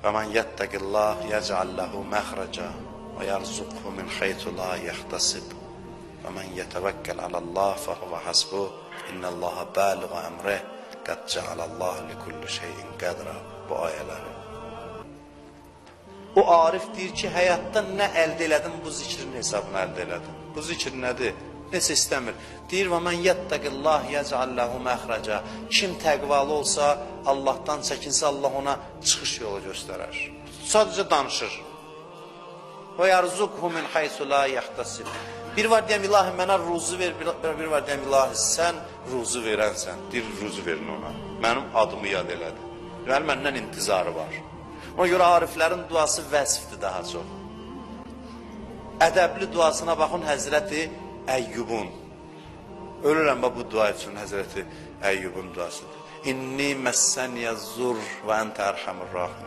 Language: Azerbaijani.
Və mən yettəqillah yec'al lehu məxrəca və yerzuqhu min haythu la yahtasib. Və mən yetəvəkkəl alallah fəhuve hasbuh. İnnallaha balighu emrih. Qad cealallahu li kulli şeyin qədra. Bu ayələri. O arif deyir ki, həyatda nə əldə elədim, bu zikrin hesabını əldə elədim. Bu zikr nədir? Nəsə istəmir. Deyir və mən yettəqillah yec'al lehu məxrəca. Kim təqvalı olsa, Allahdan çəkinsə, Allah ona çıxış yolu göstərər. Sadəcə danışır. Və yerzuqhu min haythu la yahtasib. Bir var deyəm, ilahi mənə ruzu ver, bir var deyəm, ilahi sən ruzu verənsən. Deyir, ruzu verin ona. Mənim adımı yad elədi. Deməli, məndən intizarı var. Ona görə ariflərin duası vəsfdir daha çox. Ədəbli duasına baxın Həzrəti Əyyubun. Ölürəm bu dua üçün Həzrəti Əyyubun duasıdır. İnni məssəniyəz-zur və ente erhamur rahimin.